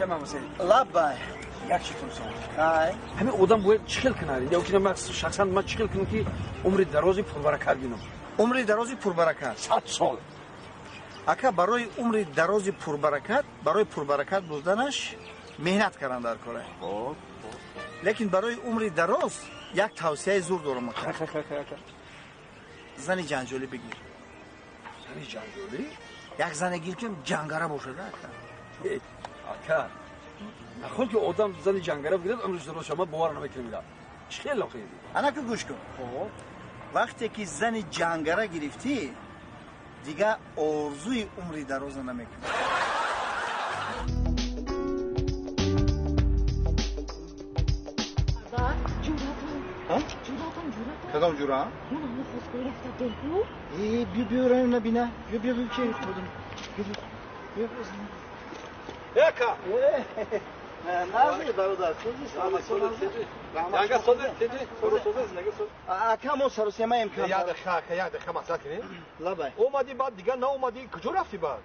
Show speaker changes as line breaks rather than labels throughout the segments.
Ака мамасай.
Лаббай.
Як чиз пурсам.
Ай.
Ҳамин одам бояд чӣ хел кунад? Ё ки ман шахсан ман чӣ хел кунам ки умри дарози пурбаракат бинам?
Умри дарози пурбаракат.
100 сол.
Ака барои умри дарози пурбаракат, барои пурбаракат буданаш меҳнат кардан дар кора.
Хоб.
Лекин барои умри дароз як тавсияи зур дорам ака.
Ха.
Зани ҷанҷолӣ бигир.
Зани ҷанҷолӣ?
Як зане гир ки ҷангара бошад ака.
Ака. Наход ки одам зани ҷангара бигирад, умриш дароз шавад, ман бовар намекунам. Чӣ хел охир?
Анаку гӯш кун.
Хоб.
Вақте ки зани ҷангара гирифтӣ, дигар орзуи умри дароза намекунӣ. Кадом ҷура? Биё биё раем набина. Биё биё биё ки худам. Биё биё.
Ака.
Нази бародар, сӯзи
Янга созе, теди, соро созе, зиндаги соз.
Ака мо саросема имкон.
Як дақиқа, ака, як дақиқа маслиҳат кунем.
Лабай.
Омадӣ баъд дигар наомадӣ, куҷо рафтӣ баъд?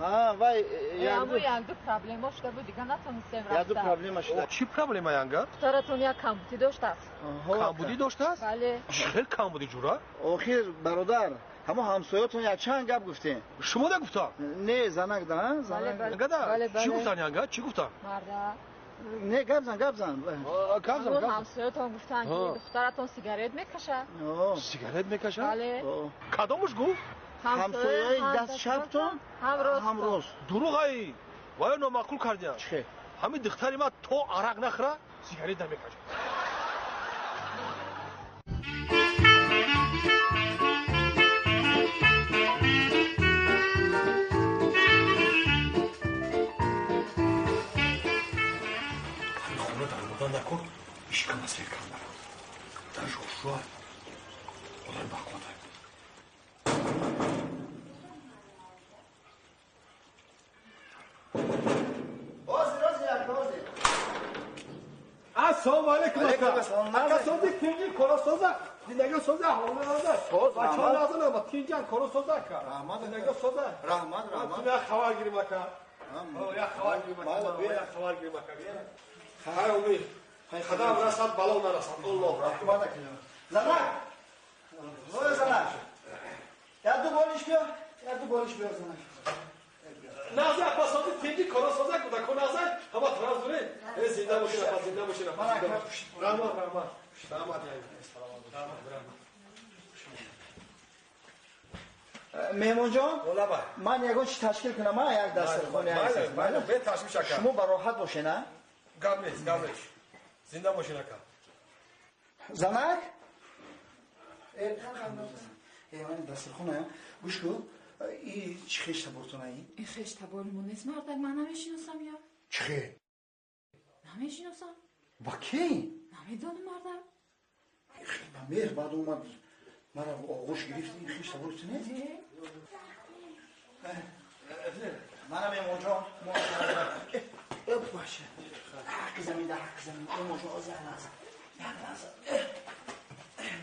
Ҳа, вай
Яму якду проблема шуда буд, дигар натонистем рафта.
Якду проблема шуда.
Чӣ проблема янга?
Духтаратон як камбудӣ доштааст.
Камбудӣ доштааст?
Бале.
Чӣ хел камбудӣ ҷура?
Охир бародар, ҳамо ҳамсоятон якчанд гап гуфтем.
Шумо да гуфтам?
Не, занак да, занак.
Янга да? Чӣ гуфтан янга? Чӣ гуфтан?
Марда.
Не, гап зан, гап зан.
Гап зан, гап зан.
Ҳамсоятон гуфтан ки духтаратон сигарет мекашад.
Сигарет мекашад?
Бале.
Кадомаш гуфт?
Ҳамсояи даст чаптон
ҳам рост.
Дурӯғ ай. Ваё номаъқул кардиям.
Чӣ?
Ҳамин духтари ман то арақ нахӯра сигарет намекашад. Хона даромадан накун, ишкама сер кардан накун. Дарш хушрӯ одами бақувват. Ассалому алайкум ака. Ака сози тинҷи коро соза, зиндагиро соза, аҳволро наза. Бачаҳо наза ама тинҷан коро соза ака.
Раҳмат,
зиндагиро соза.
Раҳмат, раҳмат.
Як хабар гирим ака. Як хабар гирим ака. Як хабар гирим ака. Хай умид. Қадам расад, бало нарасад. Аллоҳ
раҳмат ака. Занак. Ой занак. Як ду болиш биё. Як ду болиш биё занак.
Наза апа сози тинҷи коро соза, кӯдако наза, ҳама тараф зуред. Зинда бошед апа, зинда бошед апа. Раҳмат, раҳмат. Раҳмат, раҳмат, раҳмат.
Меҳмонҷон, ман ягон чи ташкил кунам, як дастархони.
Бале, беташвиш ака.
Шумо бароҳат бошед, а?
Гап нест, гап нест. Зинда бошед ака.
Занак? Ман дастархона, гӯш кун. И чӣ хеш табортона ин?
Ин хеш таборимон нест, мардак, ман намешиносам я.
Чӣ хел?
Намешиносам.
Ба кӣ?
Намедонам, мардак.
Ба меҳр баъд омад, мара оғӯш гирифт, ин хеш таборти нест? Мана меҳмонҷон, баша. Ҳаққи замин да ҳаққи замин. Меҳмонҷон, оз як лаҳза. Як лаҳза.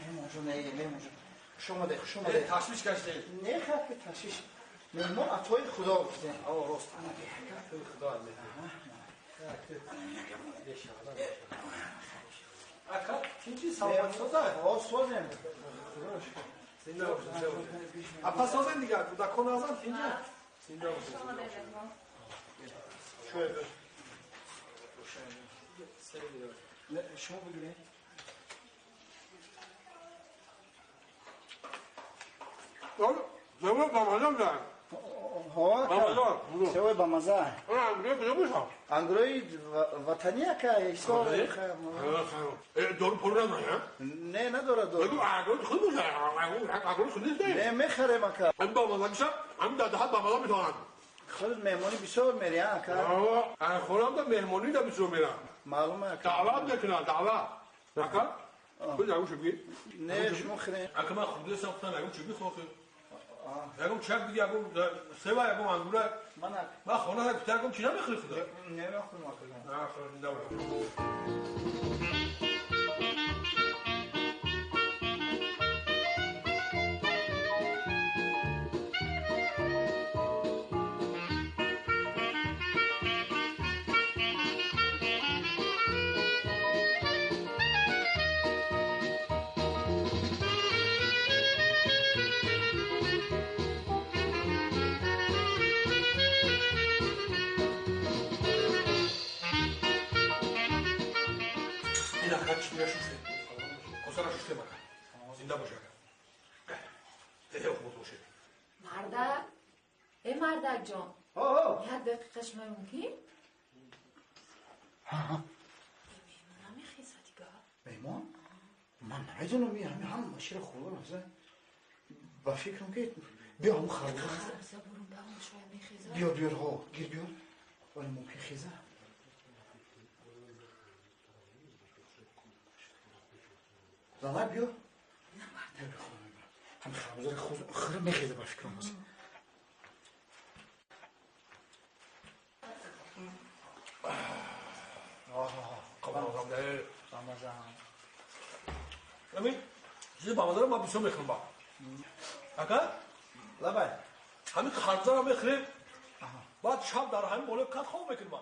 Меҳмонҷон, не, меҳмонҷон. Хуш омадед, хуш омадед.
Ташвиш кашидед.
Не, хафи ташвиш. Меҳмон атои Худо гуфтем.
О, рост.
Ана беҳака.
Атои Худо. Ака, тинҷи саломат соза?
О, созем.
Зинда бошед, зинда бошед. Апа созем дигар, кӯдакон назан тинҷа. Зинда бошед.
Чой бер. Шумо бигиред.
Севой бамаза мезанад.
Ҳо, севой бамаза.
Ангурои куҷо бошам?
Ангурои ватанӣ ака, ҳисор.
Дору пору надорад?
Не, надорад дору.
Ангурои худ бошад, ангурои худ нест.
Не, мехарем ака.
Ҳамин бамаза мешавад, ҳамин дар даҳат бамаза метавонад.
Худ меҳмонӣ бисёр мери, ака.
Хонам да меҳмонӣ да бисёр мерам.
Маълум ака.
Даъват мекунанд, даъват. Ака, худ ягон чӯб гир.
Не, шумо хӯред.
Ака, ман хӯрдасам, худам ягон чӯб бихоҳед. Ягон чак биги, ягон сева, ягон ангура. Ман хона гуфта ягон чи намехӯри худо?
Не, мехӯрам ака.
На, хӯр, зинда бош. Ҳар чиз шуштем. Косара шуштем ака. Зинда бош ака. Хуб бошед.
Мардак, э мардак ҷон. Як дақиқа шумо мумкин? Меҳмон намехеза дига.
Меҳмон? Ман намедонам, ҳами ҳам шира хӯрдам ҳаза. Ба фикрам ки биё ҳамун харбуза.
Харбуза бурун ба он шояд мехеза.
Биёр, биёр, ҳо, гир биёр. Вале мумкин хеза. Лала биё. Биё, биё, худо мебарам. Ҳами харбузаро хӯра мехеза ба фикрам ҳозир.
Ами, чизи бамазаро ман бисёр мехӯрам ба. Ака?
Лабай.
Ҳамин харбузаро мехӯрем. Баъд шаб дар ҳамин болои кат хоб мекунем.